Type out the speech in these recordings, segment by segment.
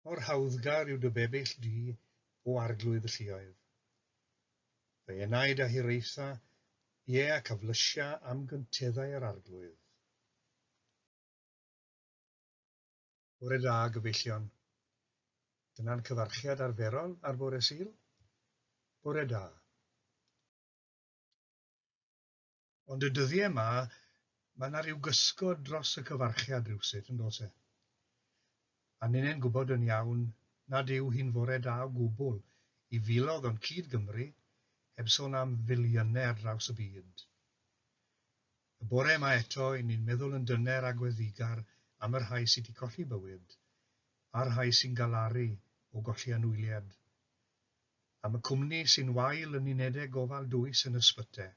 Mor hawddgar yw dy bebyll di, o Arglwydd y lluoedd. Fy enaid a hiraetha, ie, ac a flysia am gynteddau yr Arglwydd. Bore da, gyfeillion. Dyna'n cyfarchiad arferol ar bore Sul. Bore da. Ond y dyddiau 'ma, mae 'na ryw gysgod dros y cyfarchiad rywsut, yn does e? A ninnau'n gwybod yn iawn nad yw hi'n fore da o gwbl i filoedd o'n cyd-Gymry, heb sôn am filiynau ar draws y byd. Y bore 'ma eto, 'y ni'n meddwl yn dyner a gweddigar am y rhai sy' 'di colli bywyd, a'r rhai sy'n galaru o golli anwyliaid. Am y cwmni sy'n wael yn unedau gofal dwys yn ysbyty,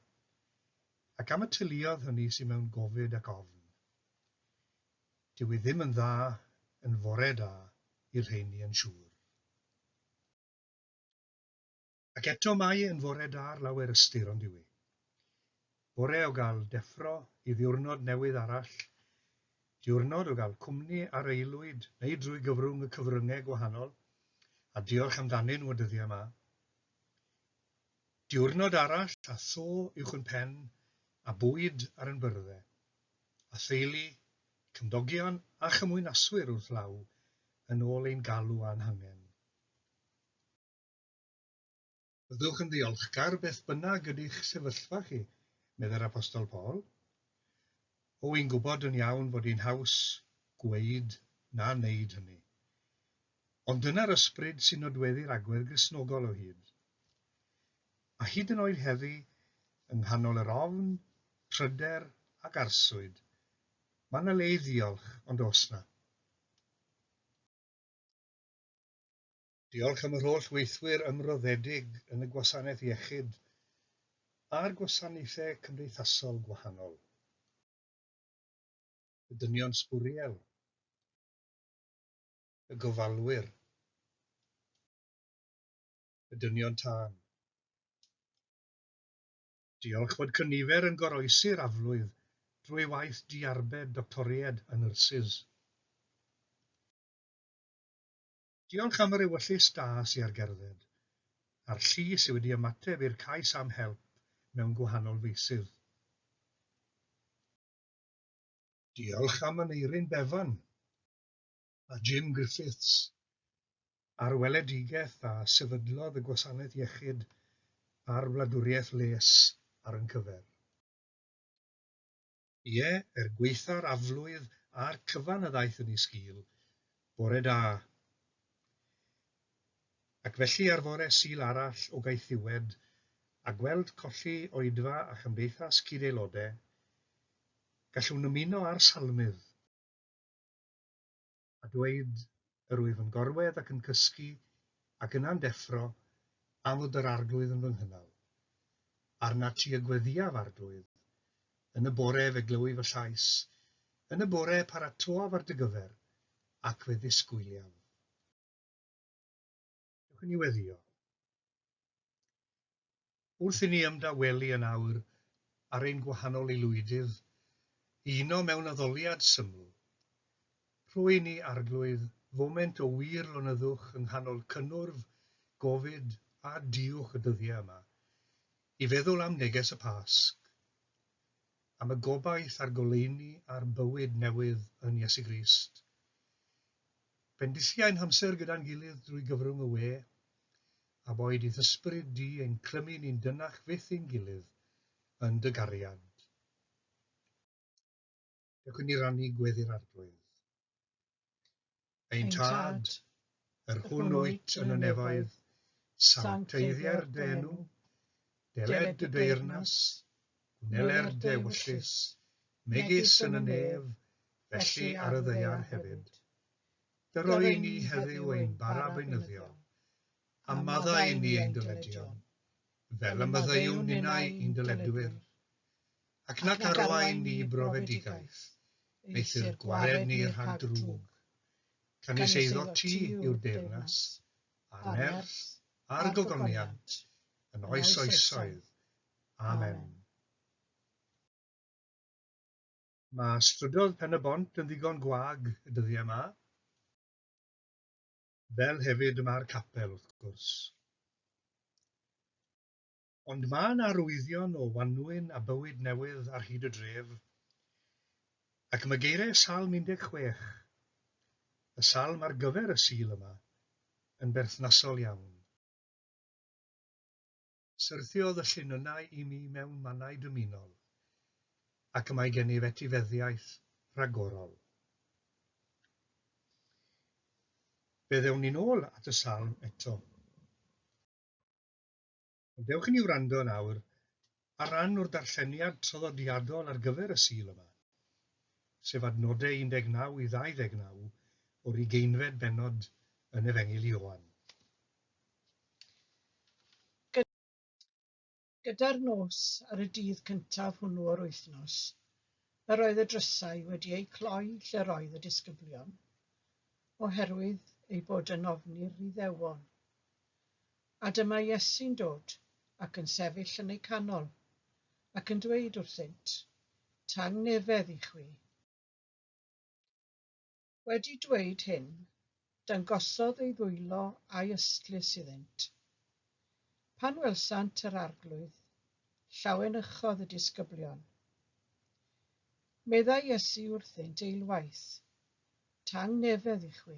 ac am y teuluoedd hynny sydd mewn gofid ac ofn. Dyw hi ddim yn dda yn fore da i'r rheiny yn siŵr. Ac eto mae yn fore da ar lawer ystyr, on'd yw hi? Bore o gael deffro i ddiwrnod newydd arall, diwrnod o gael cwmni ar aelwyd neu drwy gyfrwng y cyfryngau gwahanol, a diolch amdanyn nhw y dyddiau 'ma. Diwrnod arall a tho uwch yn pen a bwyd ar yn byrddau, a theulu, cymdogion a chymwynaswyr wrth law yn ôl ein galw a'n hangen. Byddwch yn ddiolchgar beth bynnag ydy'ch sefyllfa chi, meddai'r Apostol Paul. O, wi'n gwybod yn iawn fod hi'n haws gweud na wneud hynny. Ond dyna'r ysbryd sy'n nodweddu'r agwedd Gristnogol o hyd. A hyd yn oed heddi, yng nghanol yr ofn, pryder ac arswyd, mae 'na le i ddiolch, ond oes 'na? Diolch am yr holl weithwyr ymroddedig yn y gwasanaeth iechyd a'r gwasanaethau cymdeithasol gwahanol. Y dynion sbwriel. Y gofalwyr. Y dynion tân. Diolch fod cynifer yn goroesi'r aflwydd drwy waith diarbed doctoriaid a nyrsys. Diolch am yr ewyllys da sy ar gerdded, a'r llu sy wedi ymateb i'r cais am help mewn gwahanol feysydd. Diolch am Aneurin Bevan a Jim Griffiths a'r weledigaeth a sefydlodd y Gwasanaeth Iechyd a'r Wladwriaeth Les ar ein cyfer. Ie, er gwaetha'r aflwydd a'r cyfan a ddaeth yn ei sgil, bore da. Ac felly ar fore Sul arall o gaethiwed a gweld colli oedfa a chymdeithas cyd-aelodau, gallwn ymuno â'r Salmydd, a dweud, Yr wyf yn gorwedd ac yn cysgu, ac yna'n deffro, am fod yr Arglwydd yn fy nghynnal. Arnat ti y gweddïaf, Arglwydd. Yn y bore fe glywi fy llais, yn y bore paratoaf ar dy gyfer, ac fe ddisgwyliaf. Dewch i ni weddïo. Wrth i ni ymdawelu yn awr ar ein gwahanol aelwydydd i uno mewn addoliad syml, rho i ni, Arglwydd, foment o wir lonyddwch yng nghanol cynnwrf, gofid a duwch y dyddiau yma, i feddwl am neges y Pasg, am y gobaith a'r goleuni a'r bywyd newydd yn Iesu Grist. Bendithia ein hamser gyda'n gilydd drwy gyfrwng y we, a boed i'th ysbryd di ein clymu ni'n dynnach fyth i'n gilydd yn dy gariad. Dewch i ni rannu gweddi'r Arglwydd. Ein Tad, yr hwn wyt yn y nefoedd, sancteiddier dy enw, deled dy deyrnas, gwneler dy ewyllys, megis yn y nef, felly ar y ddaear hefyd. Dyro i ni heddiw ein bara beunyddiol, a maddau i ni ein dyledion, fel y maddeuwn ninnau i'n dyledwyr. Ac nac arwain ni i brofedigaeth, eithr gwared ni rhag drwg. Canys eiddo ti yw'r deyrnas, a'r nerth, a'r gogoniant, yn oes oesoedd. Amen. Mae strydoedd Pen-y-bont yn ddigon gwag y dyddiau 'ma. Fel hefyd y mae'r capel, wrth gwrs. Ond mae yna arwyddion o wanwyn a bywyd newydd ar hyd y dref, ac mae geiriau Salm 16, y salm ar gyfer y Sul yma, yn berthnasol iawn. Syrthiodd y llinynnau i mi mewn mannau dymunol, ac y mae gennyf etifeddiaeth ragorol. Fe ddewn ni'n ôl at y salm eto. Ond dewch i ni wrando yn awr ar ran o'r darlleniad traddodiadol ar gyfer y Sul yma, sef adnodau 19 i 29 o'r ugeinfed bennod yn Efengyl Ioan. Gyda'r nos ar y dydd cyntaf hwnnw o'r wythnos, yr oedd y drysau wedi eu cloi lle'r oedd y disgyblion, oherwydd eu bod yn ofni'r Iddewon. A dyma Iesu'n dod ac yn sefyll yn eu canol, ac yn dweud wrthynt, Tangnefedd i chwi. Wedi dweud hyn, dangosodd ei ddwylo a'i ystlys iddynt. Pan welsant yr Arglwydd, llawenychodd y disgyblion. Meddai Iesu wrthynt eilwaith, Tangnefedd i chwi.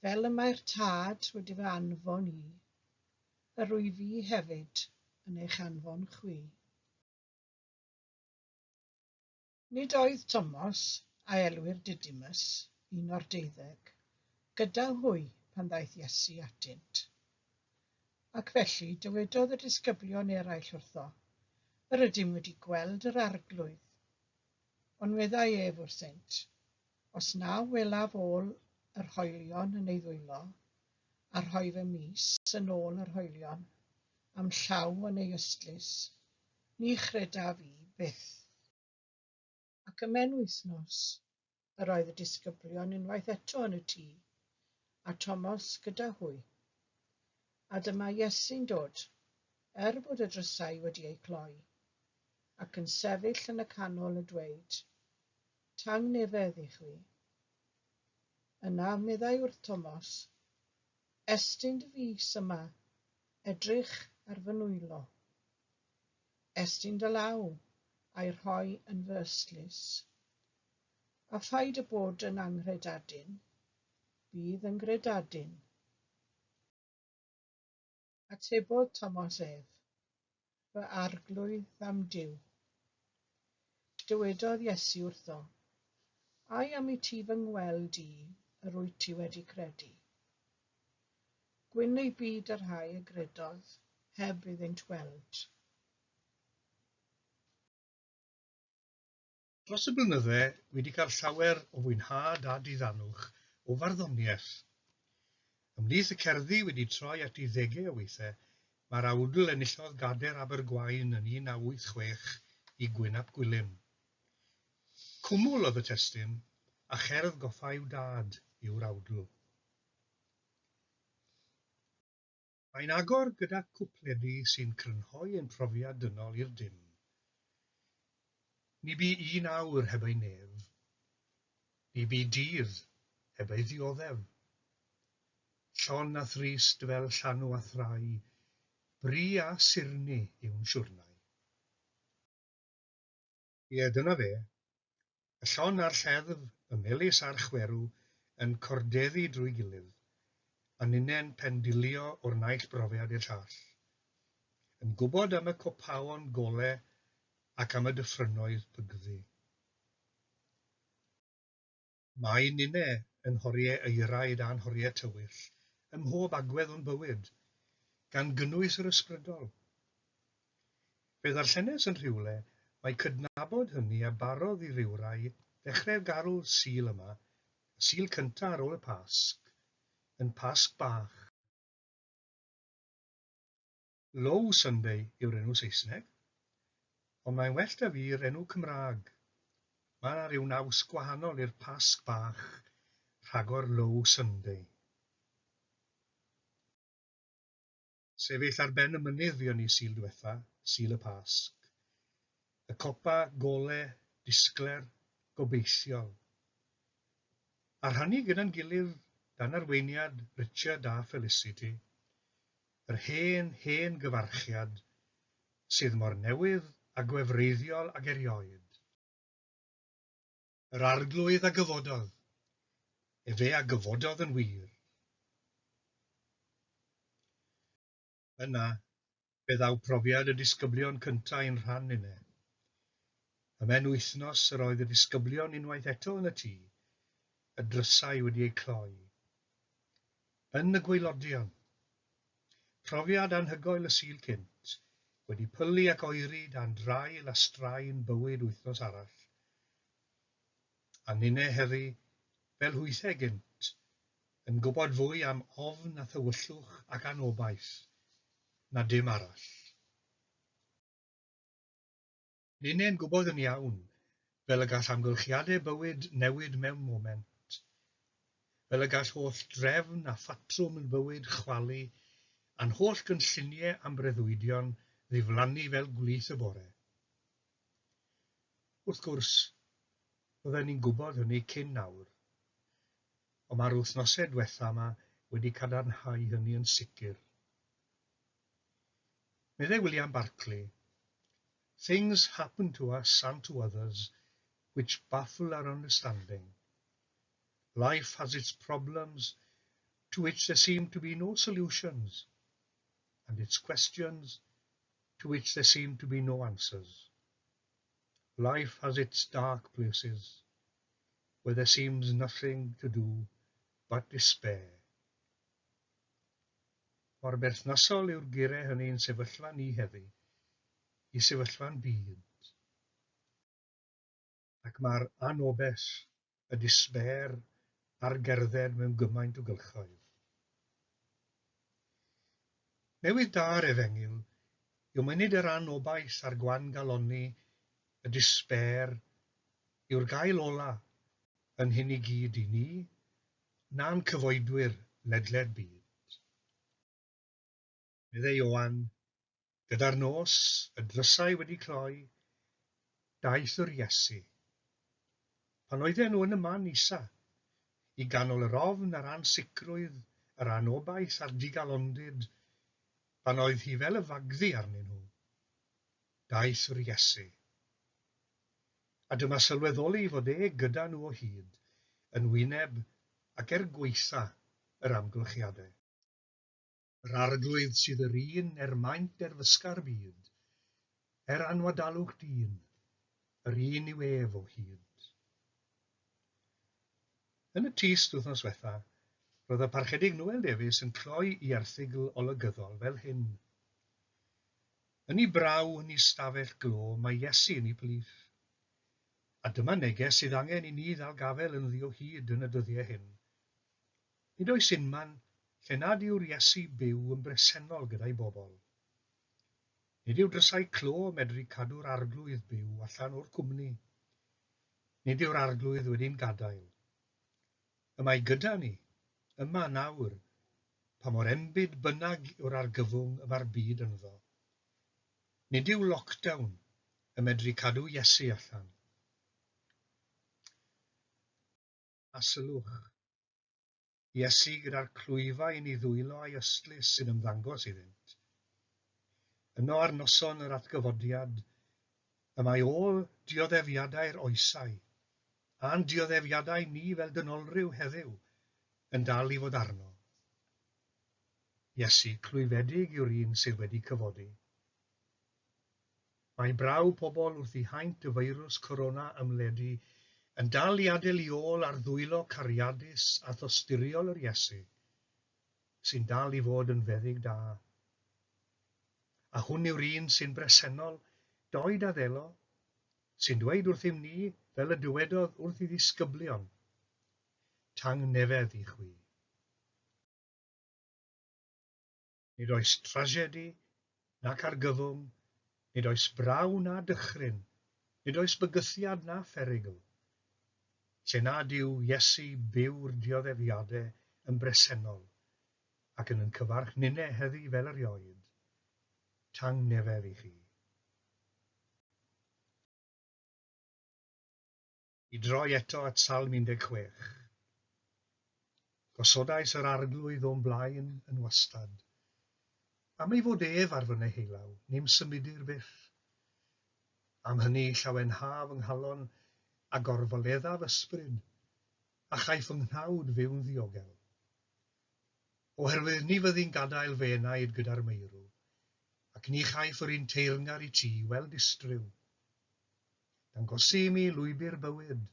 Fel y mae'r Tad wedi fy anfon i, yr wyf fi hefyd yn eich anfon chwi. Nid oedd Tomos, a elwir Didymus, un o'r Deuddeg, gyda hwy pan ddaeth Iesu atynt. Ac felly dywedodd y disgyblion eraill wrtho, Yr ydym wedi gweld yr Arglwydd. Ond meddai ef wrthynt, Os na welaf ôl yr hoelion yn ei ddwylo, a rhoi fy mys yn ôl yr hoelion, a'm llaw yn ei ystlys, ni chredaf i byth. Ac ymhen wythnos, yr oedd y disgyblion unwaith eto yn y tŷ, a Tomos gyda hwy. A dyma Iesu'n dod, er bod y drysau wedi eu cloi, ac yn sefyll yn y canol a dweud, Tangnefedd i chwi. Yna meddai wrth Tomos, Estyn dy fys yma, edrych ar fy nwylo. Estyn dy law, a'i rhoi yn fy ystlys. A phaid â bod yn anghredadun, bydd yn gredadun. Atebodd Tomos ef, Fy Arglwydd a'm Duw. Dywedodd Iesu wrtho, Ai am i ti fy ngweld i yr wyt ti wedi credu? Gwyn eu byd y rhai a gredodd heb iddynt weld. Dros y blynydde, wi 'di cael llawer o fwynhad a diddanwch o farddoniaeth. Ymhlith y cerddi wi 'di troi ati ddege o weithe, mae'r awdl enillodd Gader Abergwaun yn 1986 i Gwyn ap Gwilym. Cwmwl oedd y testun, a cherdd goffa i'w dad yw'r awdl. Mae'n agor gyda cwpledi sy'n crynhoi ein profiad dynol i'r dim. Ni bu un awr heb ei nef. Ni bu dydd heb ei ddioddef. Llon a thrist fel llanw a thrai, bri a surni yw'n siwrnai. Ie, dyna fe. Y llon a'r lleddf, y melys a'r chwerw, yn cordeddu drwy gilydd, a ninne'n pendilio o'r naill brofiad i'r llall. Yn gwybod am y copaon gole ac am y dyffrynnoedd pygddu. Mae ninne yn horiau euraid a'n horiau tywyll ym mhob agwedd o'n bywyd, gan gynnwys yr ysbrydol. Fe ddarllenes yn rhywle mai cydnabod hynny a barodd i rywrai ddechrau'r garw Sul yma, y Sul cynta' ar ôl y Pasg, yn Pasg Bach. Low Sunday yw'r enw Saesneg, ond mae'n well 'da fi'r enw Cymraeg. Mae 'na ryw naws gwahanol i'r Pasg Bach, rhagor Low Sunday. Sefyll ar ben y mynydd fuon ni Sul dwetha, Sul y Pasg. Y copa, gole, disgler, gobeithiol. A rhannu gyda'n gilydd dan arweiniad Richard a Felicity, yr hen, hen gyfarchiad sydd mor newydd a gwefreiddiol ag erioed. Yr Arglwydd a gyfododd, efe a gyfododd yn wir. Yna, fe ddaw profiad y disgyblion cyntaf i'n rhan inne. Ymhen wythnos yr oedd y disgyblion unwaith eto yn y tŷ, y drysau wedi eu cloi. Yn y gwaelodion. Profiad anhygoel y Sul cynt, wedi pylu ac oeri dan draul a straen bywyd wythnos arall. A ninne heddi, fel hwythau gynt, yn gwybod fwy am ofn a thywyllwch ac anobaith na dim arall. Ninne'n gwybod yn iawn fel y gall amgylchiadau bywyd newid mewn moment, fel y gall holl drefn a phatrwm yn bywyd chwalu a'n holl gynlluniau am breuddwydion ddiflannu fel gwlith y bore. Wrth gwrs, roedden ni'n gwybod hynny cyn nawr, ond mae'r wythnosau diwetha yma wedi cadarnhau hynny yn sicr. Meddai William Barclay, Things happen to us and to others which baffle our understanding. Life has its problems to which there seem to be no solutions, and its questions to which there seem to be no answers. Life has its dark places where there seems nothing to do but despair. Mor berthnasol yw'r geiriau hynny i'n sefyllfa ni heddi, i sefyllfa'n byd. Ac mae'r anobaith, y despair ar gerdded mewn gymaint o gylchoedd. Newydd da'r efengyl yw mai nid yr anobaith a'r gwan-galonni, y despair, yw'r gael ola yn hyn i gyd i ni, na'n cyfoedwyr ledled byd. Meddai Ioan, gyda'r nos, y drysau wedi cloi, daeth yr Iesu. Pan oedden nhw yn y man isa, i ganol yr ofn a'r ansicrwydd, yr anobaith a'r digalondid, pan oedd hi fel y fagddu arnyn nhw, daeth yr Iesu. A dyma sylweddoli fod e gyda nhw o hyd, yn wyneb ac er gwaetha yr amgylchiadau. Yr Arglwydd sydd yr un er maint derfysga'r byd, er anwadalwch dyn, yr un yw ef o hyd. Yn y Tyst wythnos wetha, roedd y Parchedig Noel Davies yn cloi i erthygl olygyddol fel hyn. Yn ei braw yn ei stafell glo mae Iesu yn ei plith. A dyma neges sydd angen i ni ddal gafael ynddi o hyd yn y dyddiau hyn. Nid oes unman lle nad yw'r Iesu byw yn bresennol gyda'i bobl. Nid yw drysau clo medru cadw'r Arglwydd byw allan o'r cwmni. Nid yw'r Arglwydd wedi'n gadael. Y mae gyda ni, yma nawr, pa mor enbyd bynnag yw'r argyfwng y mae'r byd ynddo. Nid yw lockdown yn medru cadw Iesu allan. A sylwch, Iesu gyda'r clwyfau yn ei ddwylo a'i ystlys sy'n ymddangos iddynt. Yno ar noson yr atgyfodiad, y mae ôl dioddefiadau'r oesau, a'n dioddefiadau ni fel dynolryw heddiw, yn dal i fod arno. Iesu clwyfedig yw'r un sydd wedi cyfodi. Mae braw pobl wrth i haint y feirws corona ymledu yn dal i adael i ôl ar ddwylo cariadus a thosturiol yr Iesu, sy'n dal i fod yn feddyg da. A hwn yw'r un sy'n bresennol, doed a ddelo, sy'n dweud wrthym ni fel y dywedodd wrth ei ddisgyblion, Tangnefedd i chwi. Nid oes trasiedi nac argyfwng, nid oes braw na dychryn, nid oes bygythiad na pherygl, lle nad yw Iesu byw'r dioddefiadau yn bresennol ac yn yn cyfarch ninne heddi fel erioed. Tangnefedd i chi. I droi eto at Salm 16. Gosodais yr Arglwydd o'm blaen yn wastad. Am ei fod ef ar fy neheulaw, ni'm symudir byth. Am hynny llawenha fy nghalon, a gorfoledda fy ysbryd, a chaiff fy nghnawd fyw'n ddiogel. Oherwydd ni fyddi'n gadael fy enaid gyda'r meirw, ac ni chaiff yr un teyrngar i ti weld distryw. Dangosi i mi lwybr bywyd,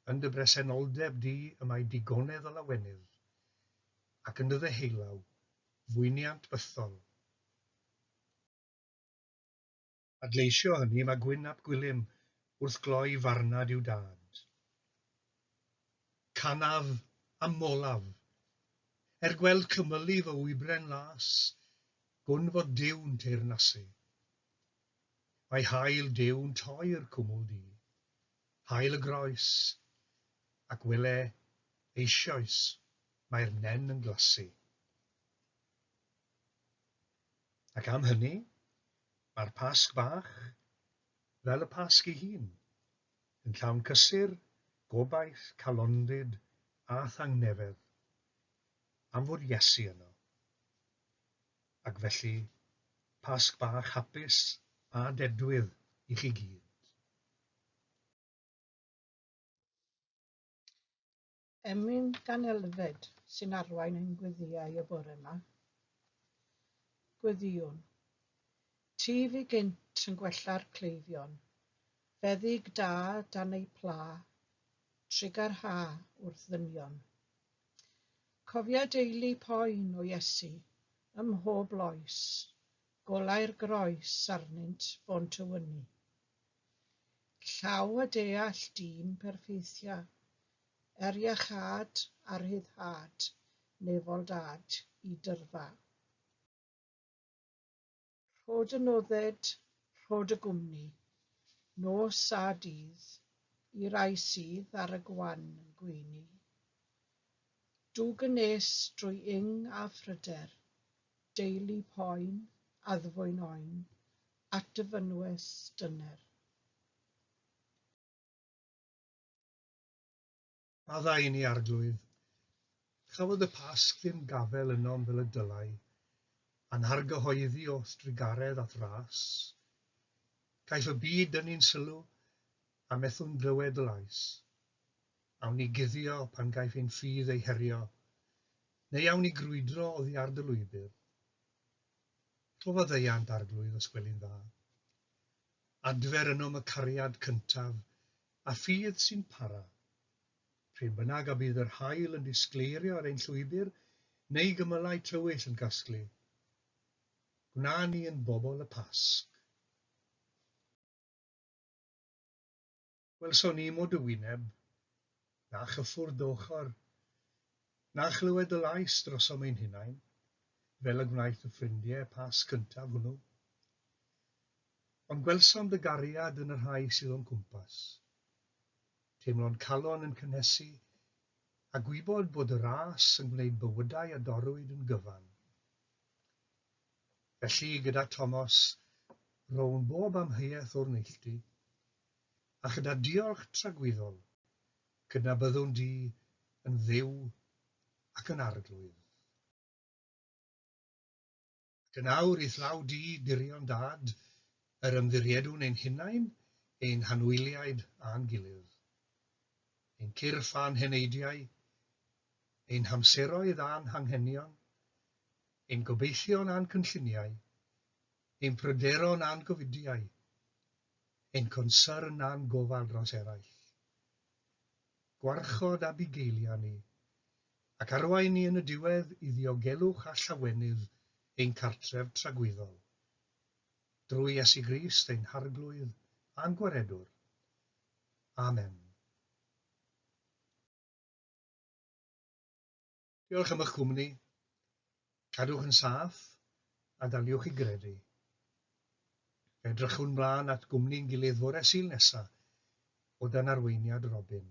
Yn dy bresenoldeb di y mae digonedd o lawenydd, ac yn dy ddeheulaw, fwyniant bythol. Adleisio hynny mae Gwyn ap Gwilym wrth gloi farnad i'w dad. Canaf a molaf. Er gweld cymylu fy wybren las, gwn fod Duw'n teyrnasu. Mae haul Duw'n toi'r cwmwl du. Haul y groes, ac wele, eisioes, mae'r nen yn glasu. Ac am hynny, mae'r Pasg bach, fel y Pasg ei hun, yn llawn cysur, gobaith, calondid a thangnefedd, am fod Iesu yno. Ac felly, Pasg bach hapus a dedwydd i chi gyd. Emyn gan Elfed sy'n arwain ein gweddïau y bore yma. Gweddïwn. Ti fu gynt yn gwella'r cleifion, feddyg da dan eu pla, trugarha wrth ddynion. Cofia deulu poen o Iesu ym mhob loes, golau'r groes arnynt fo'n tywynnu. Llaw a deall dyn perffeithia, er iachâd a rhyddhad nefol dad i dyrfa. Rho dy nodded, rho dy gwmni, nos a dydd, i rai sydd ar y gwan yn gweini. Dwg y nes drwy ing a phryder, deulu poen, addfwyn oen, at dy fynwes dyner. Maddau i ni, Arglwydd. Chafodd y Pasg ddim gafael ynom fel y dylai, a'n hargyhoeddi o'th drugaredd a'th ras. Caiff y byd dynnu'n sylw, a methwn glywed dy lais. Awn ni guddio pan gaiff ein ffydd ei herio, neu awn ni grwydro oddi ar dy lwybr? Rho faddeuant, Arglwydd, os gweli'n dda. Adfer ynom y cariad cyntaf a ffydd sy'n para. Pryn bynnag a bydd yr haul yn disgleirio ar ein llwybr neu gymylau tywyll yn casglu, gwna ni yn bobl y Pasg. Welson ni mo dy wyneb, na chyffwrdd dy ochr, na chlywed dy lais drosom ein hunain, fel y gwnaeth y ffrindiau Pasg cyntaf hwnnw. Ond gwelsom dy gariad yn y rhai sydd o'n cwmpas. Teimlo'n calon yn cynhesu, a gwybod bod y ras yn gwneud bywydau a dorrwyd yn gyfan. Felly, gyda Tomos, rown bob amheuaeth o'r neilltu, A chyda diolch tragwyddol, cydnabyddwn di yn Dduw ac yn Arglwydd. Ac yn awr, i'th law di, dirion Dad, yr ymddiriedwn ein hunain, ein hanwyliaid a'n gilydd, ein cyrff a'n heneidiau, ein hamseroedd a'n hanghenion, ein gobeithion a'n cynlluniau, ein pryderon a'n gofidiau, ein consyrn a'n gofal dros eraill. Gwarchod a bugeilia ni, ac arwain ni yn y diwedd i ddiogelwch a llawenydd ein cartref tragwyddol. Drwy Iesu Grist ein Harglwydd a'n Gwaredwr. Amen. Diolch am eich cwmni. Cadwch yn saff a daliwch i gredu. Fe edrychwn mlaen at gwmni'n gilydd fore Sul nesa o dan arweiniad Robin.